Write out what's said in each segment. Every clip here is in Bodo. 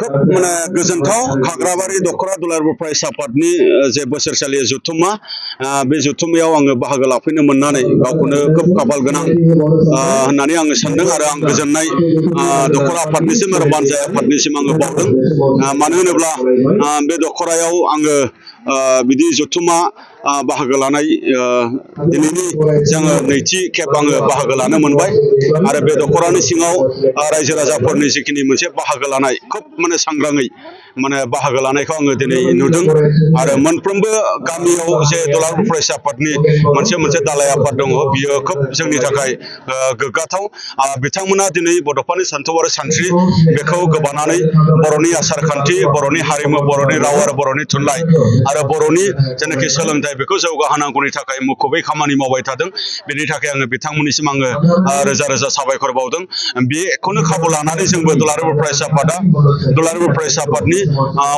खोब माने गोजोनथाव खाग्राबारि दखरा दुलाराय बर' फरायसा आफादनि जे बोसोरसालि जथुम्मा बे जथुम्मायाव आङो बाहागो लाफैनो मोननानै गावखौनो खोब खाफाल गोनां होननानै आङो सानदों आरो आं गोजोननाय दखरा आफादनिसिम आरो बानजाय आफादनिसिम आङो बावदों मानो होनोब्ला बे दखरायाव आङो बिदि जथुम्मा बाहागो लानाय दिनैनि जोङो नैथि खेब आङो बाहागो लानो मोनबाय आरो बे दखरानि सिङाव रायजो राजाफोरनि जिखिनि मोनसे बाहागो लानाय खोब माने सांग्राङै माने बाहागो लानायखौ आङो दिनै नुदों आरो मोनफ्रोमबो गामियाव जे दुलाराय बर' फरायसा आफादनि मोनसे दालाय आफाद दङ बियो खोब जोंनि थाखाय गोग्गाथाव बिथांमोना दिनै बड'फानि सान्थौ आरो सानस्रि बेखौ गोबानानै बर'नि आसार खान्थि बर'नि हारिमु बर'नि राव आरो बर'नि थुनलाइ आरो बर'नि जेनाखि सोलोंथाइ बेखौ जौगाहोनांगौनि थाखाय मुखुबै खामानि मावबाय थादों बेनि थाखाय आङो बिथांमोननिसिम आङो रोजा रोजा साबायखर बावदों बेखौनो खाबु लानानै जोंबो दुलाराय बर' फरायसा आफादा दुलाराय बर' फरायसा आफादनि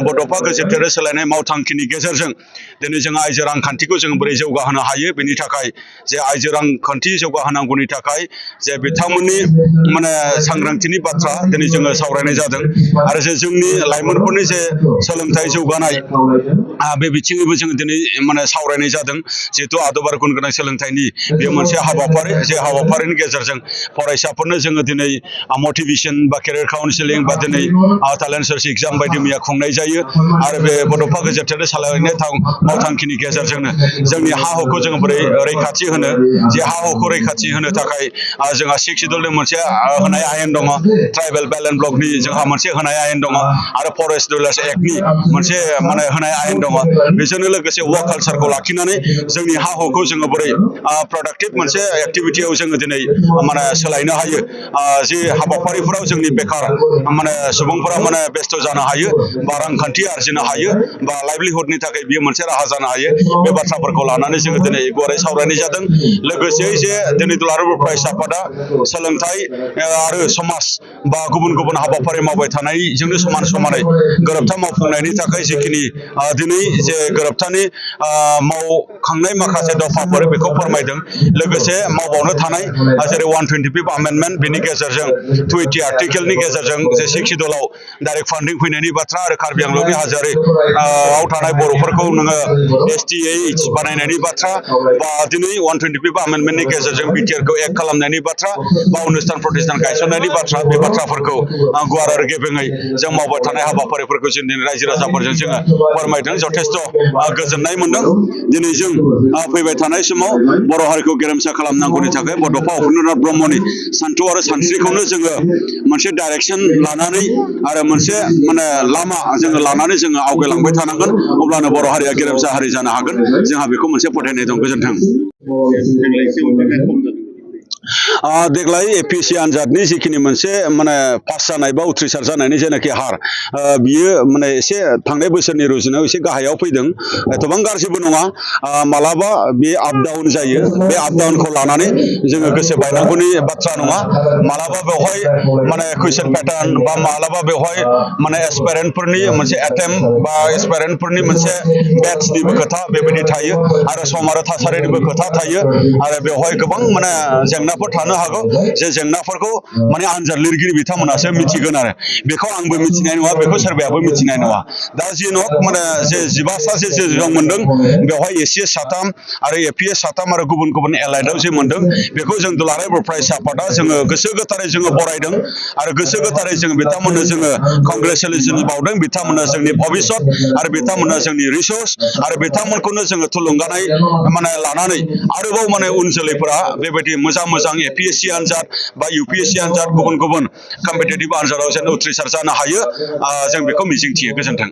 बड'फा गोजोनथायारि सोलायनाय मावथांखिनि गेजेरजों दिनै जों आइजो रांखान्थिखौ जों बोरै जौगाहोनो हायो बेनि थाखाय जे आइजो रांखान्थि जौगाहोनांगौनि थाखाय जे बिथांमोननि माने सांग्रांथिनि बाथ्रा दिनै जोङो सावरायनाय जादों आरो जे जोंनि लाइमोनफोरनि जे सोलोंथाइ जौगानाय बे बिथिङैबो जों दिनै माने सावरायनाय जादों जिहेतु आदब आरो गुन गोनां सोलोंथाइनि बे मोनसे हाबाफारि जे हाबाफारिनि गेजेरजों फरायसाफोरनो जोङो दिनै मटिभेसन बा केरियार काउन्सिलिं बा दिनै टेलेन्ट सार्च एग्जाम बायदि मैया खुंनाय जायो आरो बे बड'फा गोजोनथायारि सालायनाय मावथांखिनि गेजेरजोंनो जोंनि हा हुखौ जोङो बोरै रैखाथि होनो जे हा हुखौ रैखाथि होनो थाखाय जोंहा 6 शिड्युलनि मोनसे होनाय आयेन दङ ट्राइबेल बेलेन्स ब्लकनि जोंहा मोनसे होनाय आयेन दङ आरो फरेस्ट रुल्स एक्टनि मोनसे माने होनाय आयेन दङ बेजोंनो लोगोसे औवा कालचारखौ लाखिनानै जोंनि हा हुखौ जोङो बोरै प्रडाक्टिभ मोनसे एक्टिभिटियाव जोङो दिनै माने सोलायनो हायो जे हाबाफारिफोराव जोंनि बेखार माने सुबुंफोरा माने बेस्थ' जानो हायो बा रांखान्थि आरजिनो हायो बा लाइभलिहुडनि थाखाय बियो मोनसे राहा जानो हायो बे बाथ्राफोरखौ लानानै जोङो दिनै गुवारै सावरायनाय जादों लोगोसेयै जे दिनै दुलाराय बर' फरायसा आफादा सोलोंथाइ आरो समाज बा गुबुन गुबुन हाबाफारि मावबाय थानायजोंनो समान समानै गोरोबथा मावफुंनायनि थाखाय जिखिनि दिनै जे गोरोबथानि मावखांनाय माखासे दफाफोर बेखौ फोरमायदों लोगोसे मावबावनो थानाय जेरै 125 आमेन्डमेन्ट बेनि गेजेरजों 20 आर्टिकेलनि गेजेरजों जे 6 शिड्युलाव डाइरेक्ट फान्डिं फैनायनि बाथ्रा आरो कार्बि आंलंनि हाजोआव थानाय बर'फोरखौ नोङो STH बानायनायनि बाथ्रा बा दिनै 125 आमेन्डमेन्टनि गेजेरजों बिटिआरखौ एक्ट खालामनायनि बाथ्रा बा अनुस्थान प्रतिष्ठान गायसननायनि बाथ्रा बे बाथ्राफोरखौ गुवार आरो गेबेङै जों मावबाय थानाय हाबाफारिफोरखौ जों दिनै रायजो राजाफोरजों जोङो फोरमायदों जथेस्थ' गोजोननाय मोनदों दिनै जों फैबाय थानाय समाव बर' हारिखौ गेरेमसा खालामनांगौनि थाखाय बड'फा उपेन्द्रनाथ ब्रह्मनि सान्थौ आरो सानस्रिखौनो जोङो मोनसे डाइरेक्सन लानानै आरो मोनसे माने लामा जोङो लानानै जोङो आवगायलांबाय थानांगोन अब्लानो बर' हारिया गेरेमसा हारि जानो हागोन जोंहा बेखौ मोनसे फोथायनाय दं गोजोन्थों देग्लाय APSC आनजादनि जिखिनि मोनसे माने पास जानाय बा उथ्रिसार जानायनि जेनाखि हार बियो माने एसे थांनाय बोसोरनि रुजुनायाव एसे गाहायाव फैदों एथबां गाज्रिबो नङा मालाबा बे आप डाउन जायो बे आप डाउनखौ लानानै जोङो गोसो बायनांगौनि बाथ्रा नङा मालाबा बेवहाय माने कुइसन पेटार्न बा मालाबा बेवहाय माने एसपायरेन्टफोरनि मोनसे एटेम्प बा एसपायरेन्टफोरनि मोनसे बेट्सनिबो खोथा बेबायदि थायो आरो सम आरो थासारिनिबो खोथा थायो आरो बेवहाय गोबां माने जेंनाफोर थानो हागौ जे जेंनाफोरखौ माने आनजाद लिरगिरि बिथांमोनासो मिथिगोन आरो बेखौ आंबो मिथिनाय नङा बेखौ सोरबायाबो मिथिनाय नङा दा जिनहक माने जे 15 जे जेराव मोनदों बेवहाय ACS 3 आरो APS 3 आरो गुबुन गुबुन एलाइडआव जे मोनदों बेखौ जों दुलाराय बर' फरायसा आफादा जोङो गोसो गोथारै जोङो बरायदों आरो गोसो गोथारै जोङो बिथांमोननो जोङो कंग्रेचुलेसन बावदों बिथांमोना जोंनि भबिसत आरो बिथांमोना जोंनि रिसर्स आरो बिथांमोनखौनो जोङो थुलुंगानाय माने लानानै आरोबाव माने उन जोलैफोरा बेबायदि मोजां APSC आनजाद बा UPSC आनजाद गुबुन गुबुन कम्पिटिटिभ आनजादाव जेन उथ्रिसार जानो हायो जों बेखौ मिजिंथियो गोजोन्थों